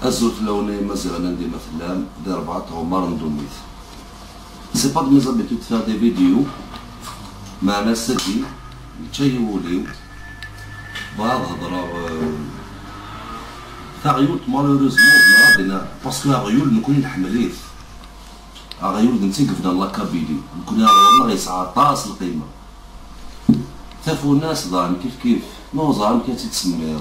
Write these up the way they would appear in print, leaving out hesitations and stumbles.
أزول فلاوني مازال عندي مثلا دي ربعة عمر ندوميت. C'est pas de mes habitudes de faire des vidéos مع ناس سكي يتشيوليو بعض هضرة تاغيولت malheureusement زعما parce que غيول نكون نحمليت غيول نتي قفنا la Kabylie نكون والله يسعى طاس القيمة تافو الناس ضان كيف كيف non زعما كي تسمي.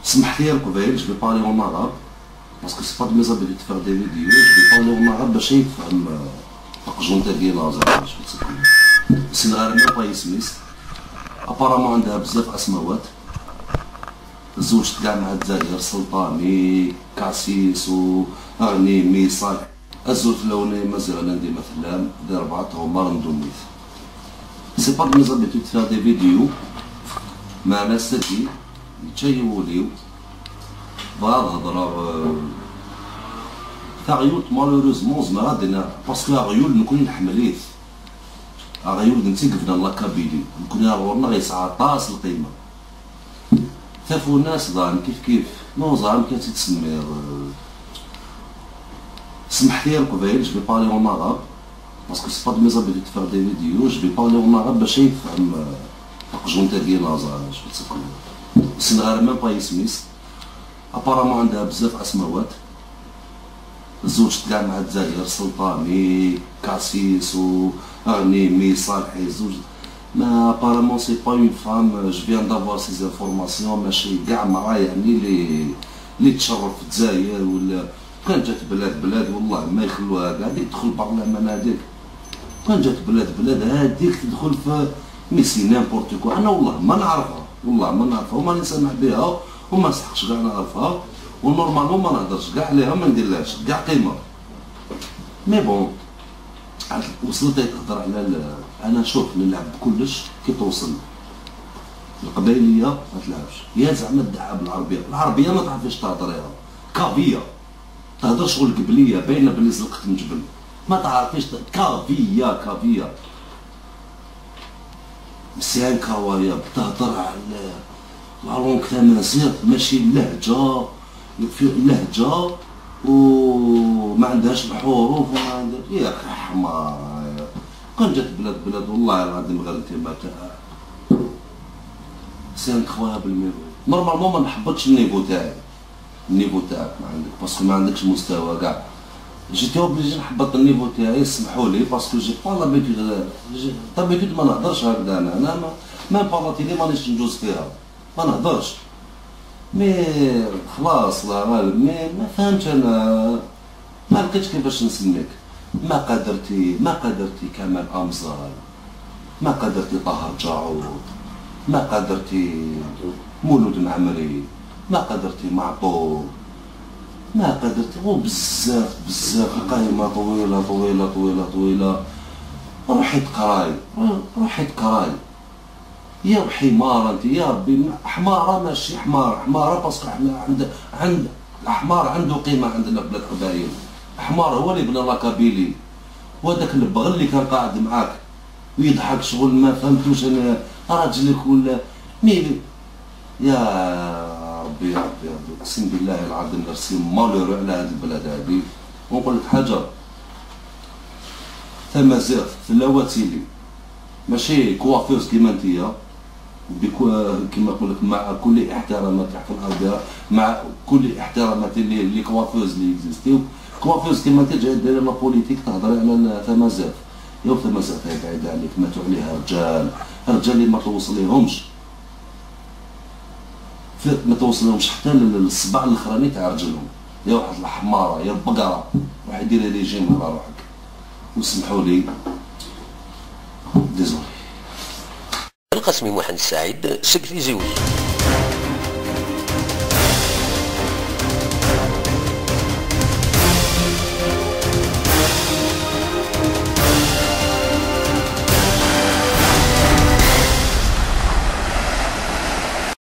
سمح لي القبايل je vais parler en arabe parce que c'est pas de mes habitudes de faire des vidéos, je vais parler en arabe باش يفهم القجون تاع ديالها زعما سي الغير ما با يسميس. apparemment عندها بزاف اسماوات، زوجت كاع مع الجزائر سلطاني كاسيس وغنيمي صالح. الزوج فلاوني مازال عندي مثلا دي ربعة عمر ندوميت. C'est pas de mes habitudes de faire des vidéos مع ناس سكي يتشيوليو بعض هضرة تاغيولت malheureusement زعما دينا parce que غيول نكون نحمليت غيول نتي قفنا la Kabylie نكون والله يسعى طاس القيمة تافو الناس ضان كيف كيف non زعما كي تسمي. سمح لي القبايل je vais parler en arabe parce que c'est pas de mes habitudes de faire des vidéos, je vais parler en arabe باش يفهم القجون تاع ديالها زعما سي الغير ما با يسميس. apparemment عندها بزاف اسماوات، زوجت كاع مع الجزائر سلطاني كاسيس وغنيمي صالحي زوج mais apparemment c'est pas une femme, je viens d'avoir ces informations ماشي كاع مرا يعني لي تشرف في الجزائر ولا كان جات بلاد بلاد والله ما يخلوها كاع هذيك تدخل البرلمان هذيك كان جات بلاد بلاد هذيك تدخل في mais c'est n'importe quoi. انا والله ما نعرفها والله ما نعرفها وما نسمع بها وما نسحقش كاع نعرفها و normalement ما نهضرش كاع عليها ما نديرلهاش كاع قيمة. mais bon وصلت تهضر على انا شوف نلعب بكلش كي توصل القبايليه ما تلعبش يا زعما تدعى بالعربية، العربية ما تعرفيش تهضريها كافيه تهضر شغل قبليه باينة بلي زلقت من جبل ما تعرفيش كافيه كافيه c'est incroyable تهضر على la langue تمازيغ ماشي اللهجة في اللهجة وما عندهاش الحروف وما عندها يا حمار. كان جات بلاد بلاد والله العظيم غير انت ما c'est incroyable. mais normalement ما نحبطش ال niveau تاعي ال niveau تاعك ما عندك parce que ما عندكش مستوى كاع. j'étais obligé نحبط ال niveau تاعي سمحوا لي parce que j'ai pas l'habitude d'habitude ما نهضرش هكذا انا même pas la télé مانيش نجوز فيها ما نهضرش mais خلاص لا غالب mais ما فهمتش انا ما لقيتش كيفاش نسميك. ما قدرتي ما قدرتي كمال امزال ما قدرتي طاهر جاعود ما قدرتي مولود معمري ما قدرتي معطوب ما قدرتي بزاف بزاف القائمة طويلة طويلة طويلة طويلة. روحي تقراي روحي تقراي يا حمارة انت يا ربي حمارة ماشي حمارة حمارة parce que حنا عند الحمار عنده قيمة عندنا في بلاد القبايل. الحمار هو اللي بنى la Kabylie وهذاك البغل اللي كان قاعد معاك ويضحك شغل ما فهمتوش انا راجلك ولا mais يا ربي يا ربي يا ربي اقسم بالله العظيم c'est malheureux على هاد البلاد هادي. ونقول لك حاجة تمازيغ في اللواتيلي ماشي coiffeuse كيما انتيا كيما نقول لك مع كل احتراماتي تحت الارض مع كل احتراماتي les coiffeuses اللي اكزيستيو coiffeuse كيما انت جاي دايرة la politique تهضري على تمازيغ يا تمازيغ بعيدة عليك ماتوا عليها رجال رجال اللي ما توصليهمش ما توصلهمش حتى للصبع الاخراني تاع رجلهم يا واحد الحماره يا البقرة روحي ديري ريجيم على روحك وسمحوا لي désolé. القسمي محمد سعيد سكري زوج.